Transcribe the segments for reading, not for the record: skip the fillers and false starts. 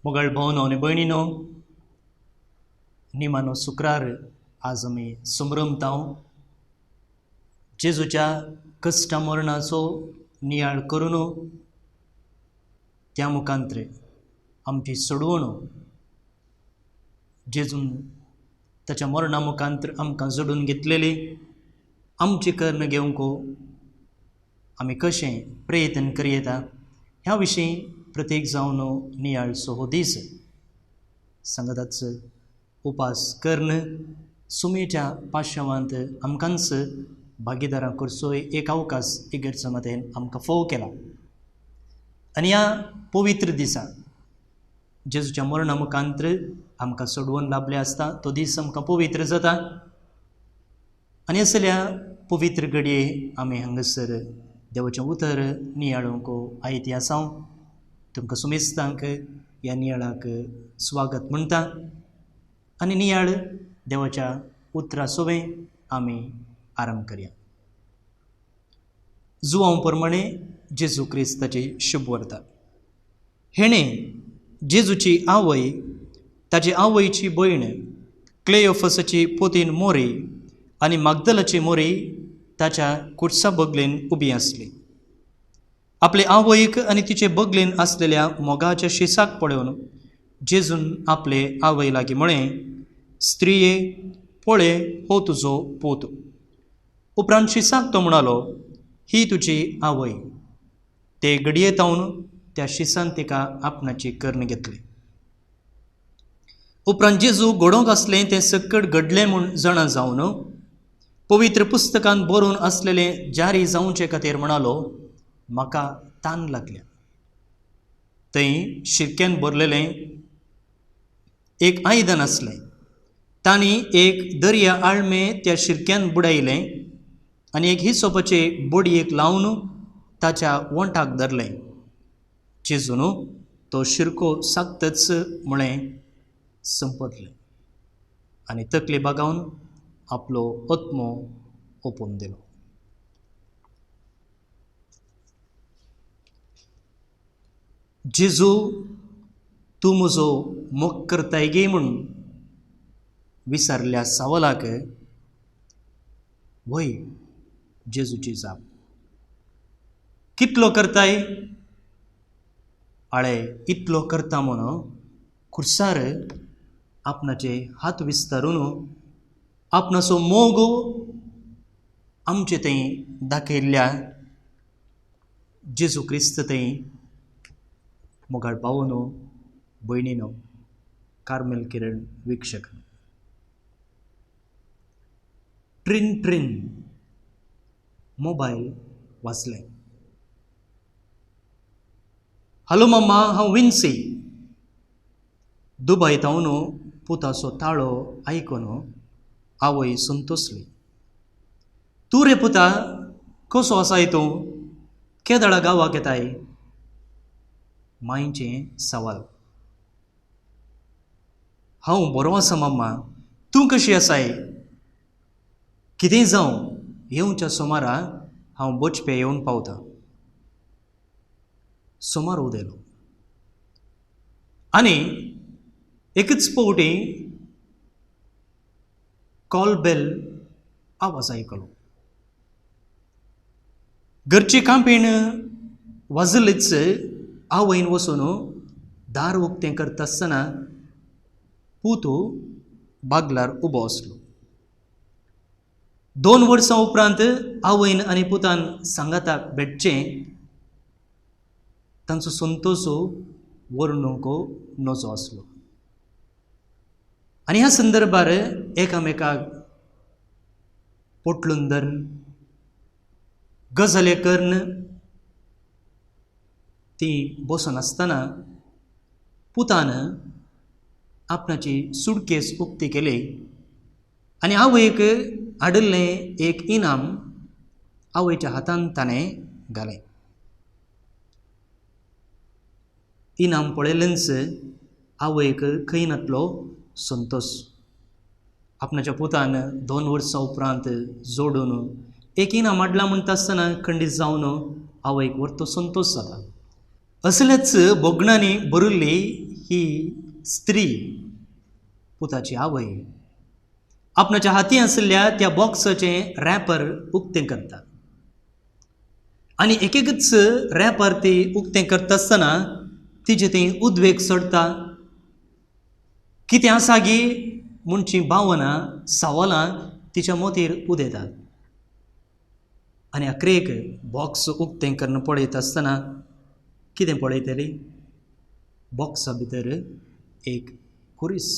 मोगाळ भावनो आनी भयणीनो, निमानो शुक्रार आज आमी समरमतांव जेजूच्या कश्टा मरणाचो नियाळ करून त्या मुखांत्र आमची सोडवण जेजून ताच्या मरणा मुखांत्र आमकां जोडून घेतलेली आमची कर्ण घेवंक आमी कशें प्रयत्न करयता ह्या विशीं प्रत्येक जावन नियाळचो हो दीस. सांगताच उपास कर्ण सुमेच्या पाशावांत आमकांच भागीदारां करचो एक अवकाश इगर्ज मतेन आमकां फोव केला. आनी ह्या पवित्र दिसा जेजूच्या मरणा मुखांत्र आमकां सोडवून लाभले आसता तो दीस आमकां पवित्र जाता. आनी असल्या पवित्र घडये आमी हांगासर देवाचें उतर नियाळूंक आयती आसा. तुमकां सुमेस्तांक ह्या नियाळाक स्वागत म्हणटा आनी नियाळ देवाच्या उतरा सोवें आमी आरंभ करया. जुवांव प्रमाणे जेजू क्रिस्ताची शुभ वर्ता. हेणें जेजूची आवय, ताची आवयची भयण, क्लेयोफसाची पोतीन मोरी आनी मागदलाची मोरी ताच्या कुर्सा बगलेन उबी आसली. आपले आवयक आनी तिचे बगलेन आसलेल्या मोगाच्या शिसाक पळोवन जेजून आपले आवय लागीं म्हळें, स्त्रिये पळय हो तुजो पूत. उपरांत शिसाक तो म्हणालो, ही तुजी आवय. ते घडये तावन त्या शिसान तिका आपणाची कर्ण घेतली. उपरांत जेजू घडोवंक आसलें तें सकट घडलें म्हूण जाणा जावन पवित्र पुस्तकान बरोवन आसलेलें जारी जावचे खातीर म्हणालो, म्हाका तान लागल्या. थंय शिरक्यान भरलेलें एक आयदन आसलें. तांणी एक दर्या आळमे त्या शिरक्यान बुडयलें आनी एक हिसोपाचे बडयेक लावन ताच्या वोंठाक धरलें. जेजून तो शिरको सागतच म्हळें, संपतलें, आनी तकली बागावन आपलो आत्मो ओपून दिलो. जेजू तूं म्हजो मोग करताय गे म्हूण विचारल्या सवालाक वय जेजूची जाप. कितलो करताय? आळे इतलो करता म्हूण खुर्सार आपणाचे हात विस्तारून आपणाचो मोग आमचे थंय दाखयल्ल्या जेजू क्रिस्त थंय मोगाळ भावनो भयणीनो, कार्मेल किरण वीक्षक. ट्रिन ट्रिन मोबायल वाचलें. हॅलो मम्मा, हांव विन्सी. दुबय तावन पुताचो ताळो आयकून आवय संतोसली. तूं रे पुता कसो आसाय तूं? केदळा गांवाक येताय? मांयचें सवाल. हांव बरो आसा मम्मा, तूं कशी आसाय? कितेंय जावं, येवच्या सोमारा हांव बोचपे येवन पावतां. सोमार उदेलो आनी एकच फावटी कॉल बेल आवाज आयकलो. घरची कांपीण वाजलीच. आवयन वचून दार उक्तें करता आसतना पूत बागलार उबो आसलो. 2 वर्सां उपरांत आवयन आनी पुतान सांगाताक भेटचें तांचो संतोश वर्णूंक नजो आसलो. आनी ह्या संदर्भार एकामेकाक पोटलून धरून गजाली करून ती बसून आसतना पुतान आपणाची सुटकेस उक्ती केली आनी आवयक हाडिल्लें एक इनाम आवयच्या हातान ताणें घालें. इनाम पळयलेंच आवयक खंय नातलो संतोश. आपणाच्या पुतान 2 वर्सां उपरांत जोडून एक इनाम हाडलां म्हणटा आसतना खंडीत जावन आवयक व्हरतो संतोश जाता. असल्याच भोगणांनी भरिल्ली ही स्त्री, पुताची आवय, आपणाच्या हाती आशिल्ल्या त्या बॉक्साचें रॅपर उक्तें करता आनी एक एकच रॅपर ती उक्तें करता आसतना तिजे थंय उद्वेग चडटा. कितें आसा गी म्हणची भावना, सवालां तिच्या मोतीर उदेतात आनी अक्रेक बॉक्स उक्तें करून पळयता आसतना कितें पळयतली? बॉक्सा भितर एक खुरीस.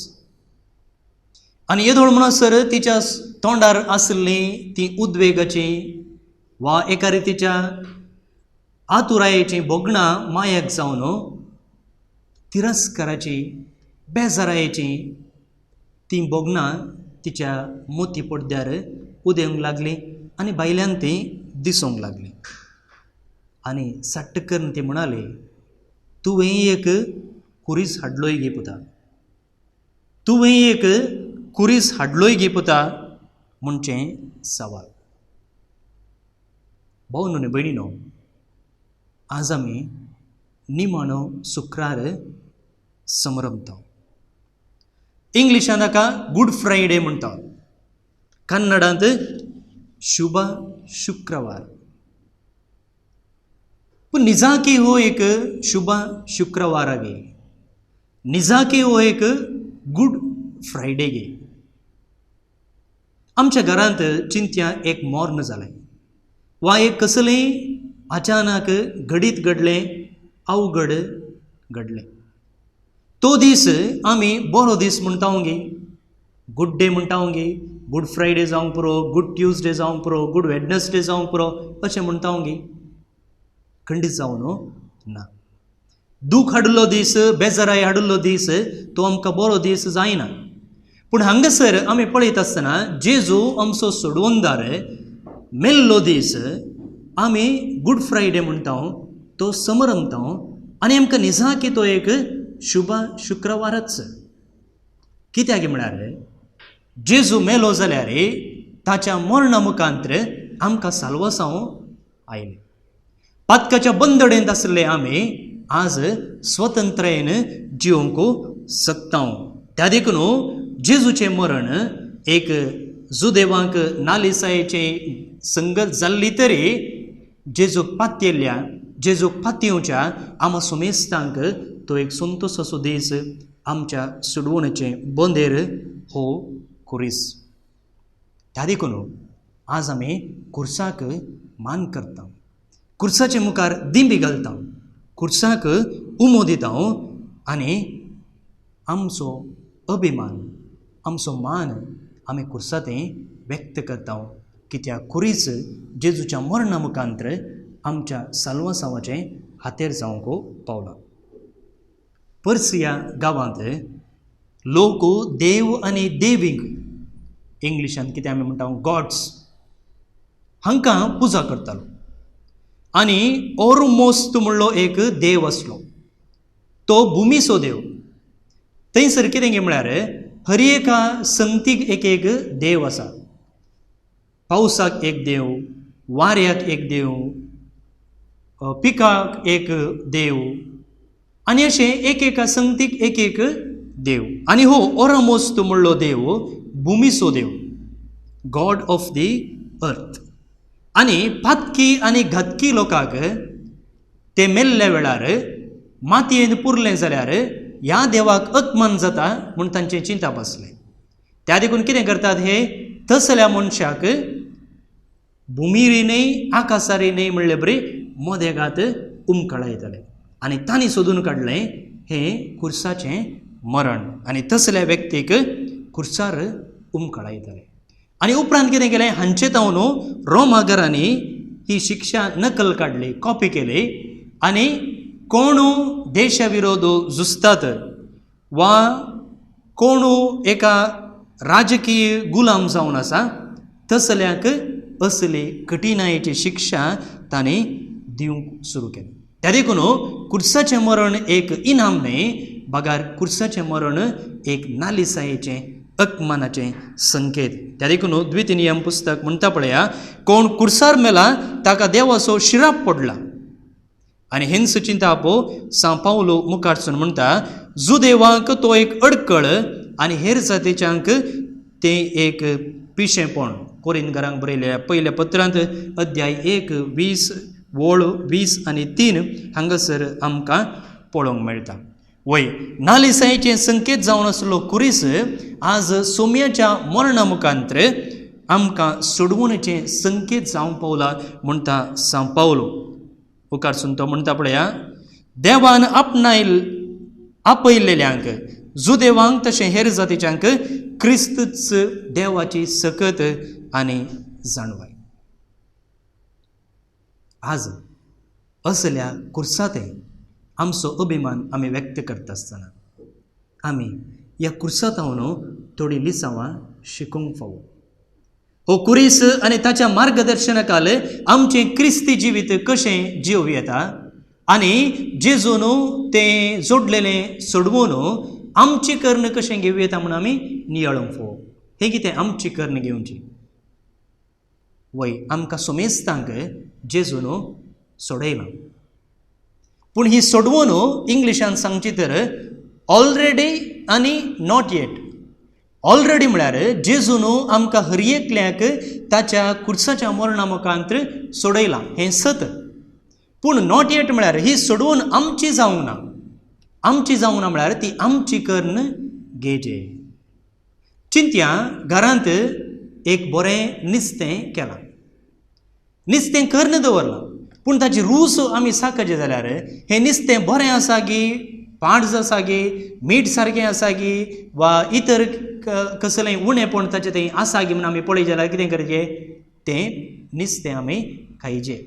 आनी येदोळ म्हणसर तिच्या तोंडार आशिल्ली ती उद्वेगाची वा एका रितीच्या आतुरायेची भोगणां मायक जावन तिरस्काराची, बेजारायेची ती भोगणां तिच्या मोती पडद्यार उदेवंक लागली आनी भायल्यान ती दिसूंक लागली. आनी सट्ट करून ती म्हणाली, तुवें एक खुरीस हाडलोय गे पुता, तुवें एक खुरीस हाडलोय गे पुता म्हणचें सवाल. भाव न्हय भयणीनो, आज आमी निमाणो शुक्रार समरंभता. इंग्लिशान ताका गूड फ्रायडे म्हणटा, कन्नडांत शुभ शुक्रवार. पूण निजाकी हो एक शुभ शुक्रवार गे, निजाकी हो एक गूड फ्रायडे गे. आमच्या घरांत चिंत्या एक मर्ण जालें वा एक कसलें अचानक घडीत घडलें, अवघड घडलें, तो दीस आमी बरो दीस म्हणटा गे, गूड डे म्हणटा गे, गूड फ्रायडे जावंक पुरो, गूड ट्युजडे जावंक पुरो, गूड वेडनसडे जावंक पुरो अशें म्हणटा गे. खंडीत जावन ना. दूख हाडिल्लो दीस, बेजाराय हाडिल्लो दीस तो आमकां बरो दीस जायना. पूण हांगासर आमी पळयत आसतना जेजू आमचो सोडवणदार मेल्लो दीस आमी गूड फ्रायडे म्हणटा, तो समरंभता आनी आमकां निजाकी तो एक शुभ शुक्रवारच. कित्याक म्हळ्यार जेजू मेलो जाल्यार ताच्या मरणा मुखांतर आमकां साल्वासांव आयलें. पातकाच्या बंदडेंत आशिल्ले आमी आज स्वतंत्रायेन जिवंक शकता. त्या देखून जेजूचें मरण एक जुदेवांक नालिसायेचें संगत जाल्ली तरी जेजूक पातयेल्ल्या, जेजूक पातयेवच्या आमा सुमेस्तांक तो एक संतोसाचो दीस, आमच्या सुडवणेचें बंदेर हो खुरीस. त्या देखून आज आमी खुर्साक मान करता, खुर्साचे मुखार दिंबी घालता, खुर्साक उमो दिता आनी आमचो अभिमान, आमचो मान आमी खुर्सा थंय व्यक्त करता. कित्याक खुरीस जेजूच्या मरणा मुखांतर आमच्या साल्वासांवाचें हातेर जावंक पावलां. पर्सिया गांवांत लोक देव आनी देवींक, इंग्लिशांत कितें आमी म्हणटा गॉड्स, हांकां पुजा करतालो. आनी ओरमोस्त म्हणलो एक देव आसलो, तो भुमीचो देव. थंयसर कितें म्हळ्यार हर एका संगतीक एक एक देव आसा. पावसाक एक देव, वाऱ्याक एक देव, पिकाक एक देव, आनी अशें एक एका संगतीक एक एक देव. आनी हो ओरमोस्त म्हणलो देव भुमीचो देव, गॉड ऑफ the अर्थ. आनी पातकी आनी घातकी लोकांक ते मेल्ल्या वेळार मातयेन पुरलें जाल्यार ह्या देवाक अपमान जाता म्हूण तांचें चिंतप आसलें. त्या देखून कितें करतात हे तसल्या मनशाक भुमीरी न्हय आकाशारी न्हय म्हणले बरी मोदेगात उमकळायताले आनी तांणी सोदून काडलें हें खुर्साचें मरण आनी तसल्या व्यक्तीक खुर्सार उमकळायताले. आनी उपरांत कितें केलें, हांचे तावन रोमागरांनी ही शिक्षा नकल काडली, कॉपी केली आनी कोण देशा विरोध झुजतात वा कोण एका राजकीय गुलाम जावन आसा तसल्याक असली कठिणायेची शिक्षा तांणी दिवंक सुरू केली. त्या देखून खुर्साचें मरण एक इनाम न्हय, बगार खुर्साचें मरण एक नालिसायेचें, अपमानाचें संकेत. त्या देखून द्वितीय नियम पुस्तक म्हणटा पळया, कोण खुर्सार मेला ताका देवाचो शिराप पडला. आनी हेंच चिंतापो सां पावलो मुखारसून म्हणटा, जुदेवांक तो एक अडकळ आनी हेर जातीच्यांक तें एक पिशेंपण. कोरिंदकारांक बरयल्या पयल्या पत्रांत अध्याय 1 20 वळ 20 आनी 3 हांगासर आमकां पळोवंक मेळटा. वय नालिसायेचे संकेत जावन आसलो कुरीस आज सोम्याच्या मरणा मुखांत्र आमकां सोडवणेचे संकेत जावंक पावला म्हणटा सांव पावलो. मुखारसून तो म्हणटा पळया, देवान आपणायल आपयल्ल्यांक जुदेवांक तशें हेर जातीच्यांक क्रिस्तच देवाची सकत आनी जाणवाय. आज असल्या कुर्साते आमचो अभिमान आमी व्यक्त करता आसतना आमी ह्या कुर्सांत थोडीं लिसांवां शिकूंक फावो. हो कुरीस आनी ताच्या मार्गदर्शनाखाल आमचें क्रिस्ती जिवीत कशें जिव येता आनी जेजून तें जोडलेलें सोडवून आमची कर्ण कशें घेवं येता म्हूण आमी नियाळूंक फावो. हें कितें आमची कर्ण घेवची? वय आमकां सोमेस्तांक जेजून सोडयलां, पूण ही सोडवून इंग्लिशान सांगची तर ऑलरेडी आनी not yet. Already म्हळ्यार जेजून आमकां हर एकल्याक ताच्या कुर्साच्या मरणा मुखांत सोडयलां हें सत, पूण not yet म्हळ्यार ही सोडवून आमची जावंक ना. आमची जावंक ना म्हळ्यार ती आमची कर्ण घेजे. चिंत्या घरांत एक बरें निस्तें केलां, निस्तें कर्ण दवरलां, पूण ताची रूस आमी साकचे जाल्यार हें निस्तें बरें आसा गी पाड आसा गी मीठ सारकें आसा गी वा इतर कसलें उणेपण ताचें थंय आसा गी म्हूण आमी पळयत जाल्यार कितें करचें, तें निस्तें आमी खायचें.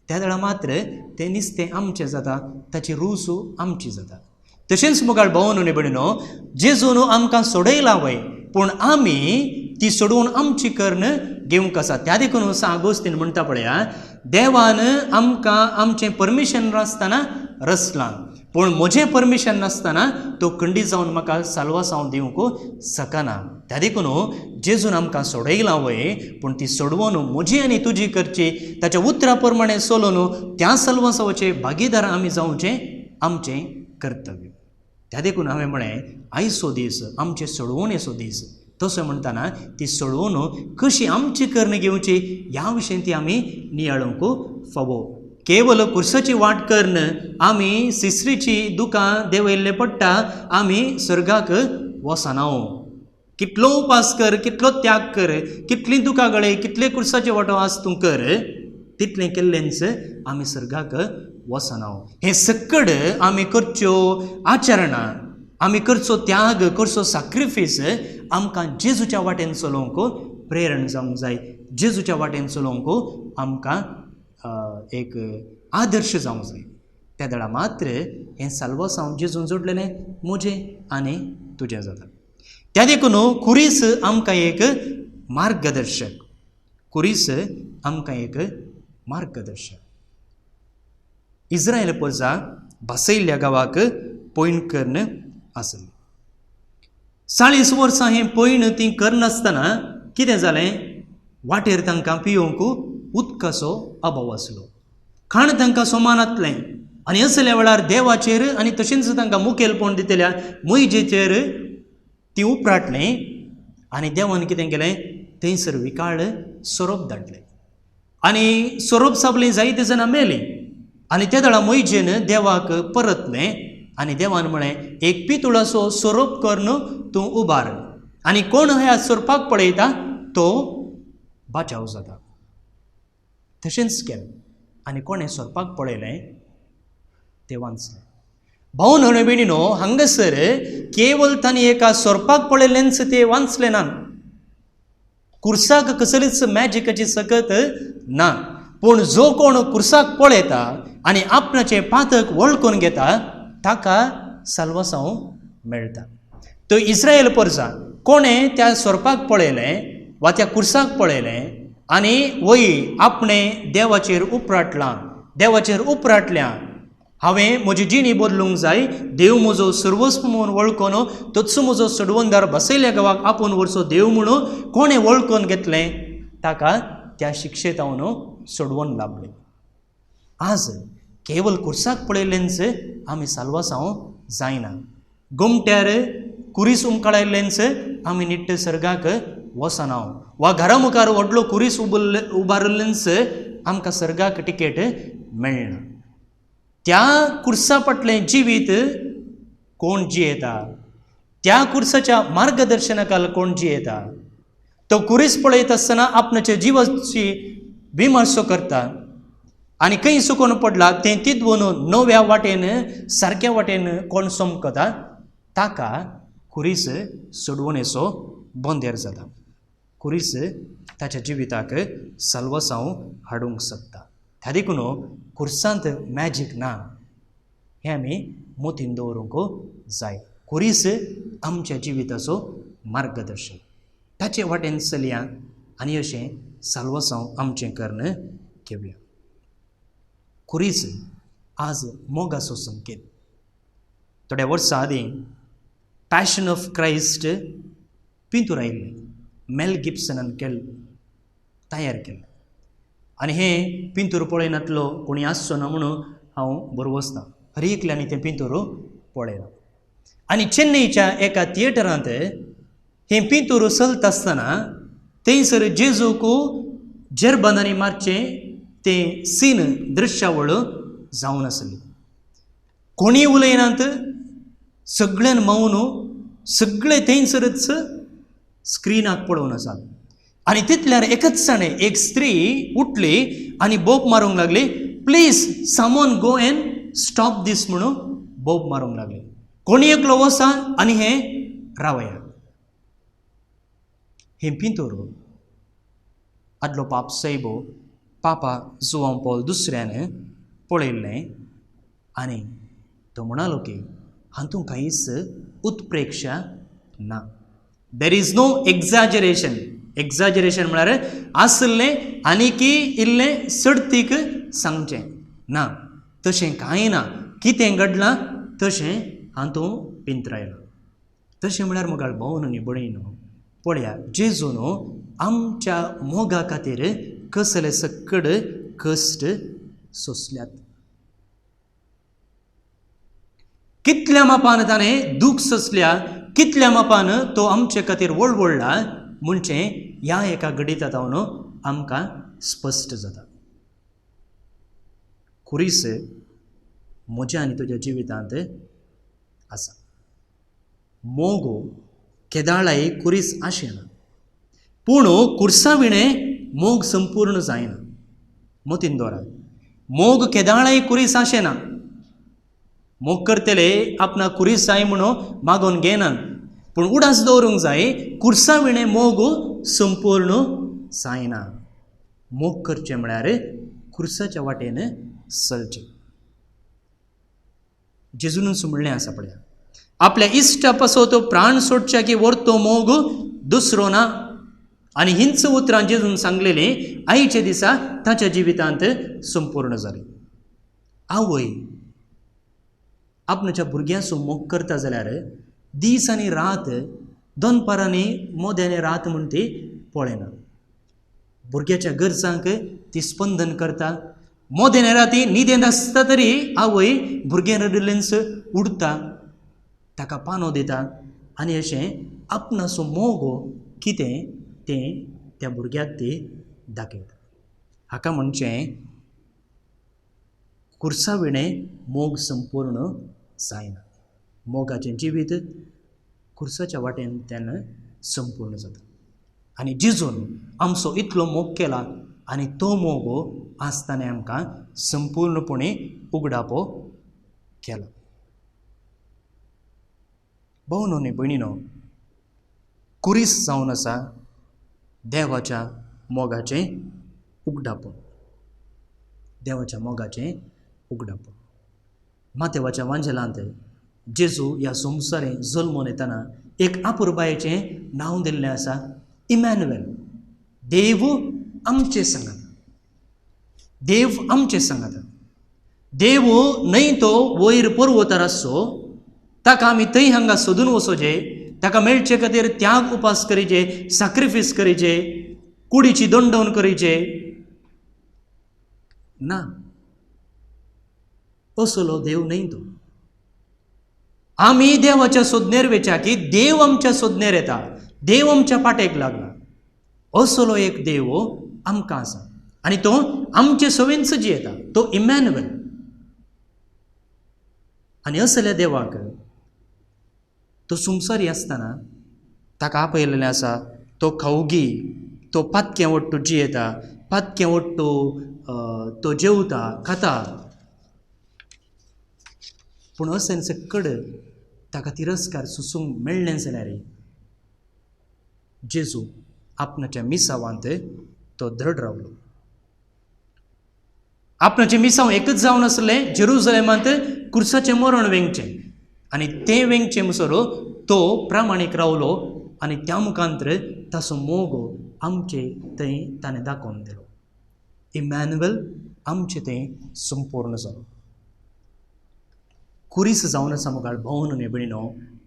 त्या वेळार मात्र तें निस्तें आमचें जाता, ताची रूस आमची जाता. तशेंच मुखार भावन आनी भयणीनो, जेजून आमकां सोडयलां वय, पूण आमी ती सोडोवन आमची कर्ण घेवंक आसा. त्या देखून सांव आगोस्तीन म्हणटा पळया, देवान आमकां आमचें परमिशन नासतना रचलां, पूण म्हजें परमिशन नासतना तो खंडीत जावन म्हाका साल्वासांव दिवंक शकना. त्या देखून जेजून आमकां सोडयलां वय, पूण ती सोडवून म्हजी आनी तुजी करची, ताच्या उतरा प्रमाणें चलोवन त्या साल्वासांवाचे भागीदार आमी जावचें आमचें कर्तव्य. त्या देखून हांवें म्हळें आयचो दीस आमचे सोडवणेचो दीस. तशें म्हणटना ती सोडवून कशी आमची कर्ण घेवची ह्या विशयन ती आमी नियाळूंक फावो. केवल कुर्साची वाट कर्ण आमी सिसरीची दुकां देंवयल्ले पडटा, आमी स्वर्गाक वचना. कितलो उपास कर, कितलो त्याग कर, कितलीं दुकां गळे, कितले कुर्साचे वांटो आज तूं कर, तितलें केल्लेंच आमी स्वर्गाक वचना. हें सकड आमी करच्यो आचरणां, आमी करचो त्याग, करचो साक्रिफीस आमकां जेजूच्या वाटेन चलोवंक प्रेरण जावंक जाय. जेजूच्या वाटेन चलोवंक आमकां एक आदर्श जावंक जाय. त्या वेळार मात्र हें साल्वासांव जेजून जोडलेलें म्हजें आनी तुजें जाता. त्या देखून कुरीस आमकां एक मार्गदर्शक, कुरीस आमकां एक मार्गदर्शक. इस्रायल प्रजा बसयल्ल्या गांवाक पयण कर्ण आसली. 40 वर्सां हें पयण ती करनासतना कितें जालें, वाटेर तांकां पियोवंक उदकाचो अभाव आसलो, खाण तांकां सोमानातलें आनी असल्या वेळार देवाचेर आनी तशेंच तांकां मुखेलपण दितल्या मोहिजेचेर ती उपराटलें आनी देवान कितें केलें, थंयसर विकाळ सोरोप धाडले आनी सोरोप साबलीं जायते जाणां मेलीं. आनी त्या वेळार मोहिजेन देवाक परतलें आनी देवान म्हळें, एक पितुळाचो सोरोप करून तूं उबार आनी कोण ह्या सोरपाक पळयता तो बाचाव जाता. तशेंच केलें आनी कोणें सोरपाक पळयलें तें वांचलें. भावन आनी भयणीनो, हांगासर केवल तांणी एका सोरपाक पळयलेंच ते वांचलें ना. कुर्साक कसलीच मॅजिकाची सकत ना, पूण जो कोण कुर्साक पळयता आनी आपणाचें पातक वळखून घेता ताका साल्वासांव मेळटा. तो इस्रायल प्रजा कोणें त्या सोरपाक पळयलें वा त्या कुर्साक पळयलें आनी वय आपणें देवाचेर उपराटलां, देवाचेर उपराटल्या, हांवें म्हजी जिणी बदलूंक जाय, देव म्हजो सर्वस्व म्हणून वळखून तोच म्हजो सोडवणदार बसयल्या गांवाक आपूण व्हरचो देव म्हणून कोणें वळखून घेतलें ताका त्या शिक्षेतावन सोडवण लाभलें. आज केवल कुर्साक पळयल्लेंच आमी साल्वासांव जायना. गोमट्यार कुरीस उमकाळायल्लेंच आमी निट्ट सर्गाक वचना वा घरा मुखार व्हडलो कुरीस उबारिल्लेंच आमकां सर्गाक टिकेट मेळना. त्या कुर्सा फाटलें जिवीत कोण जियेता, त्या कुर्साच्या मार्गदर्शनाखाल कोण जियेता, तो कुरीस पळयत आसतना आपणाच्या जिवाची विमर्सो करता आनी खंय चुकून पडला तें तितून नव्या वाटेन सारक्या वाटेन कोण समकता ताका कुरीस सोडवणेचो बंदेर जाता. कुरीस ताच्या जिविताक साल्वासांव हाडूंक शकता. त्या देखून कुर्सांत मॅजीक ना हें आमी मोतीन दवरूंक जाय. कुरीस आमच्या जिविताचो मार्गदर्शक, ताचे वाटेन चलया आनी अशें साल्वासांव आमचें कर्ण घेवया. कुरीस आज मोगाचो संकेत. थोड्या वर्सां आदीं पॅशन ऑफ क्रायस्ट पिंतूर आयिल्लें, मेल गिब्सनान केल्लें, तयार केल्लें आनी हें पिंतूर पळयनातलो कोणी आसचो ना म्हणून हांव बरवसना. हर एकल्यांनी तें पिंतूर पळयलां आनी चेन्नईच्या एका थिएटरांत हें पिंतूर चलता आसतना थंयसर जेजूक जेरबंदांनी मारचें तें सीन दृश्यावळ जावन आसली. कोणी उलयनात, सगळ्यान मौन, सगळे थंयसरच स्क्रिनाक पळोवन आसात आनी तितल्यार एकच जाणें एक स्त्री उठली आनी बोब मारूंक लागली, please someone go and stop this म्हणून बोब मारूंक लागली. कोणी एकलो वसा आनी हें रावया. हें पिंतूर आदलो पाप सैबो पापा जुवांव पॉल दुसऱ्यान पळयल्लें आनी तो म्हणालो की हातूंत कांयच उत्प्रेक्षा ना. There is no exaggeration. Exaggeration म्हळ्यार आसलें आनी की इल्लें सडतीक सांगचें ना, तशें कांय ना. कितें घडलां तशें हातूंत पिंतरायलां. तशें म्हळ्यार मुखार भोवन न्ही बळी न्हू पळया जेजून आमच्या मोगा खातीर कसले सकड कश्ट सोंसल्यात, कितल्या मापान ताणें दूख सोंसल्या, कितल्या मापान तो आमचे खातीर वळवळला म्हणचे ह्या एका घडिता जावन आमकां स्पश्ट जाता. कुरीस म्हज्या आनी तुज्या जिवितांत आसा. मोगो केदाळाय कुरीस आशेना, पूण कुर्सा विणें मोग संपूर्ण जायना. मोतीन दवरात, मोग केदाळाय कुरीस आशेना. मोग करतले आपणा कुरीस जाय म्हणून मागोवन घेनात, पूण उडास दवरूंक जाय कुर्सा विणें मोग संपूर्ण जायना. मोग करचें म्हळ्यार कुर्साच्या वाटेन चलचें. जेजूनच म्हणलें आसा पळया, आपल्या इश्टा पासत प्राण सोडच्या की व्हरतो मोग दुसरो ना. आनी हींच उतरां जेजून सांगलेलीं आयच्या दिसा ताच्या जिवितांत संपूर्ण जालीं. आवय आपणाच्या भुरग्यांचो मोग करता जाल्यार दीस आनी रात, दनपारांनी मोद्यानी रात म्हूण ती पळयना. भुरग्याच्या गरजांक ती स्पंदन करता. मोद्याने राती न्हिदेंत आसता तरी आवय भुरगें रडिल्लेंच उडता, ताका पानो दिता आनी अशें आपणाचो मोग कितें तें त्या भुरग्याक ती दाखयता. हाका म्हणचें कुर्सा विणें मोग संपूर्ण जायना. मोगाचें जिवीत कुर्साच्या वाटेन तेन्ना संपूर्ण जाता. आनी जेजून आमचो इतलो मोग केला आनी तो मोग आज ताणें आमकां संपूर्णपणे उगडापो केला. भोवनो न्ही भयणीनो, कुरीस जावन आसा देवाच्या मोगाचें उगडापण. देवाच्या मोगाचें उगडापण. मातेवाच्या वांजेलांत जेजू ह्या संवसारे जल्मून येतना एक आपुरबायेचें नांव दिल्लें आसा, इमॅन्युएल. देव आमचे सांगात, देव आमचे सांगात. देव न्हय तो वयर पर्वतार आसचो, ताका आमी थंय हांगा सोदून वचोचे, ताका मेळचे खातीर त्याग उपास करीचे, साक्रिफीस करीचे, कुडीची दंडवण करीचे ना. असलो देव न्हय तो. आमी देवाच्या सोदनेर वेच्या की देव आमच्या सोदनेर येता, देव आमच्या पाटेक लागला. असलो एक देव आमकां आसा आनी तो आमचे सवेंच जियेता, तो इमॅन्युएल. आनी असल्या देवाक तो संवसारी आसतना ताका आपयलेलें आसा. तो खावगी, तो पातकें वट्टू जियेता, पातकें वट्टू तो जेवता खाता, पूण अशें कड ताका तिरस्कार सोसूंक मेळ्ळें जाल्यार जेजू आपणाच्या मिसावांत तो दृढ रावलो. आपणाचें मिसांव एकच जावन आसलें, जेरुजलेमांत कुर्साचें मरण वेंगचें आनी तें वेंगचें म्हणसर तो प्रामाणीक रावलो आनी त्या मुखांतर ताचो मोग आमचे थंय ताणें दाखोवन दिलो. इमॅन्युएल आमचें थंय संपूर्ण जालो. कुरीस जावन आसा मुखार भौन न्हय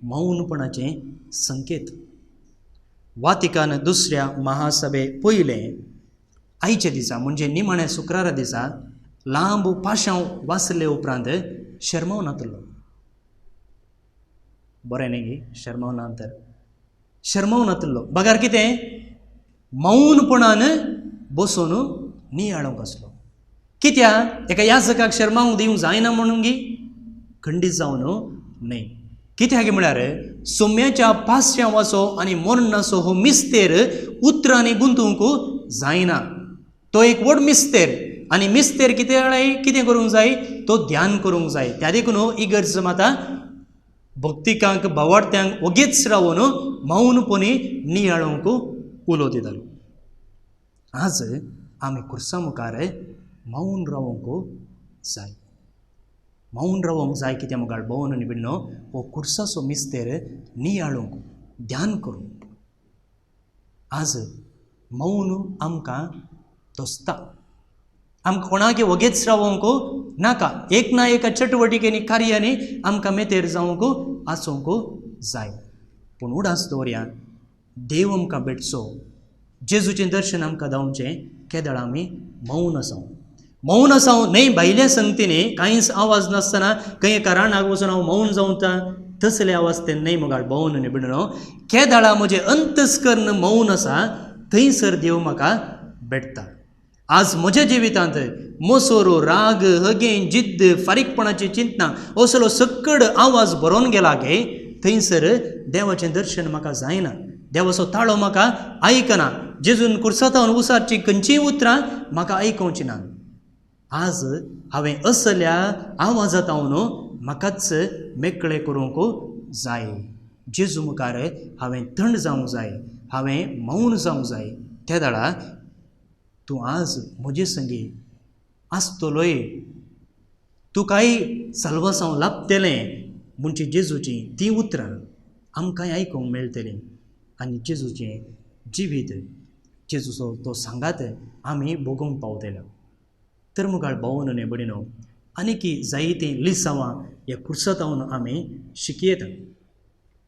मौनपणाचें संकेत. वातिकान दुसऱ्या महासभे पयलें आयच्या दिसा म्हणजे निमाण्या शुक्रारा दिसा लांब पाशांव वाचले उपरांत शर्माव नातलो. बरें न्ही गी शर्माव ना तर शर्माव नातलो बगार कितें मौनपणान बसून नियाळूंक आसलो. कित्याक एका याजकाक शर्मावंक दिवंक जायना म्हणून गी खंडीत जावन न्हय. कित्याक म्हळ्यार सोम्याच्या पास्यांवाचो आनी मरणाचो हो मिस्तेर उतरांनी गुंतूंक जायना. तो एक व्हड मिस्तेर आनी मिस्तेर कितें कितें करूंक जाय, तो ध्यान करूंक जाय. त्या देखून इगर्ज माता भक्तिकांक भावार्थ्यांक ओगीच रावन मौनपणी नियाळूंक उलो दितालो. आज आमी खुर्सा मुखार मौन रावंक जाय. मौन रावंक जाय कित्याक मुखार भोवन आनी बिण्णो हो खुर्साचो मिस्तेर नियाळूंक ध्यान करूंक. आज मौन आमकां दोसता. आमकां कोणाक वगेच रावंक नाका. एक ना एका चटवटिकेनी कार्यांनी आमकां मेतेर जावंक आसूंक जाय. पूण उडास दवरया, देव आमकां भेटचो, जेजूचें दर्शन आमकां जावचें केदळ आमी मौन आसाव. मौन आसाव न्हय भायल्या संगतीनी कांयच आवाज नासतना खंय एका रानाक वचून हांव मौन जावता तसले आवाज ते न्हय मुखार मौन न्हय बिणो केदळा म्हजें अंतस्कर्ण मौन आसा थंयसर देव म्हाका भेटता. आज म्हज्या जिवितांत मोसोरो, राग, हगें, जिद्द, फारीकपणाची चिंतना असलो सक्कड आवाज बरोवन गेला गे थंयसर देवाचें दर्शन म्हाका जायना, देवाचो ताळो म्हाका आयकना, जेजून कुर्सातावन उसारचीं खंयचीय उतरां म्हाका आयकोवचीं ना. आज हांवें असल्या आवाजांत म्हाकाच मेकळें करूंक जाय. जेजू मुखार हांवें थंड जावंक जाय, हांवें मौन जावंक जाय. त्या दाडा तूं आज म्हजे संगी आसतलोय, तूं कांय साल्वासांव लाभतलें म्हणजे जेजूचीं तीं उतरां आमकांय आयकूंक मेळटलीं आनी जेजूचें जिवीत, जेजूचो तो सांगात आमी भोगूंक पावतले. तर मुखार भोवन न्हय भयणीनो आनीक जायतीं लिसांवां ह्या कुर्सातावन आमी शिकयता.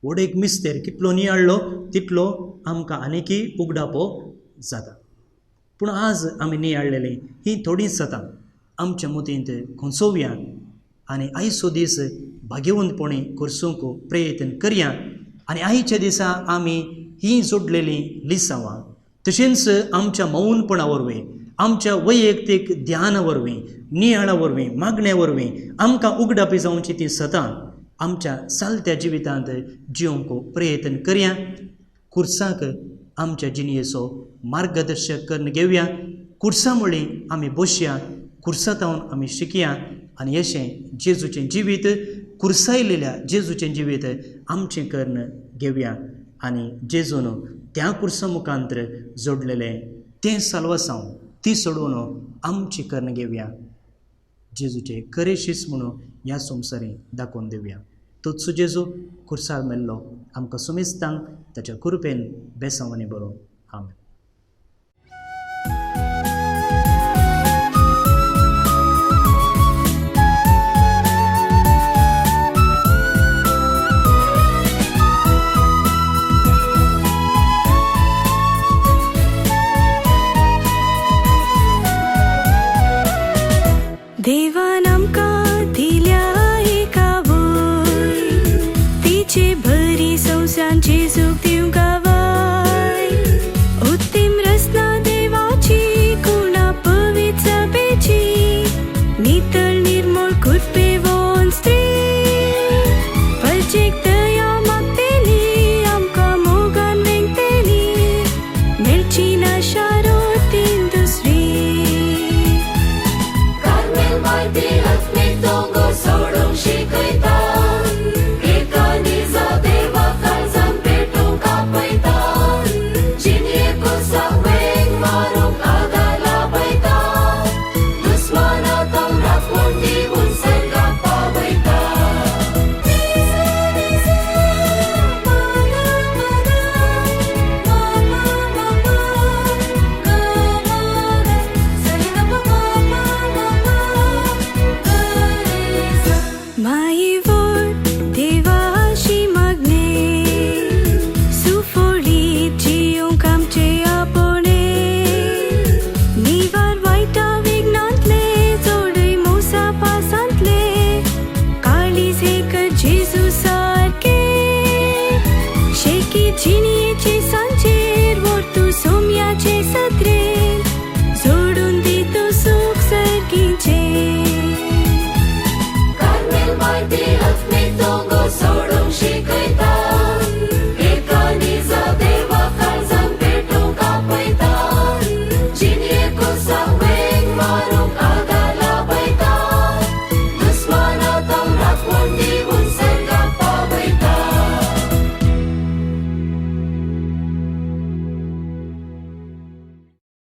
व्हड एक मिस्तेर कितलो नियाळ्ळो तितलो आमकां आनीकय उगडापो जाता. पूण आज आमी नियाळ्ळेलीं हीं थोडींच सतां आमच्या मतींत खोंचोवया आनी आयचो दीस भाग्यवंतपणी करसूंक प्रयत्न करया. आनी आयच्या दिसा आमी हीं जोडलेलीं लिसांवां तशेंच आमच्या मौनपणा वरवीं, आमच्या वैयक्तीक ध्याना वरवीं, नियाळा वरवीं, मागण्या वरवीं आमकां उगडापी जावची ती सतां आमच्या चालत्या जिवितांत जिवंक प्रयत्न करया. कुर्साक आमच्या जिणेचो मार्गदर्शक करून घेवया. कुर्सा मुळी आमी बसया, कुर्सातावन आमी शिकया आनी अशें जेजूचें जिवीत, कुर्सायलेल्या जेजूचें जिवीत आमचें करून घेवया आनी जेजून त्या कुर्सा मुखांतर जोडलेलें तें साल्वासांव ती सोडोवन आमची करून घेवया. जेजूचें खरें शीस म्हणून ह्या संवसारी दाखोवन दिवया. तोच जेजू कुर्सार मेल्लो आमकां सुमेस्तांक ताच्या कृपेन बेसांव आनी बरो. आमेन. देवान आमकां दिल्या एका भूंय, जिणयेचे सांचेर व्हर तूं सोम्याचे सत्रेर.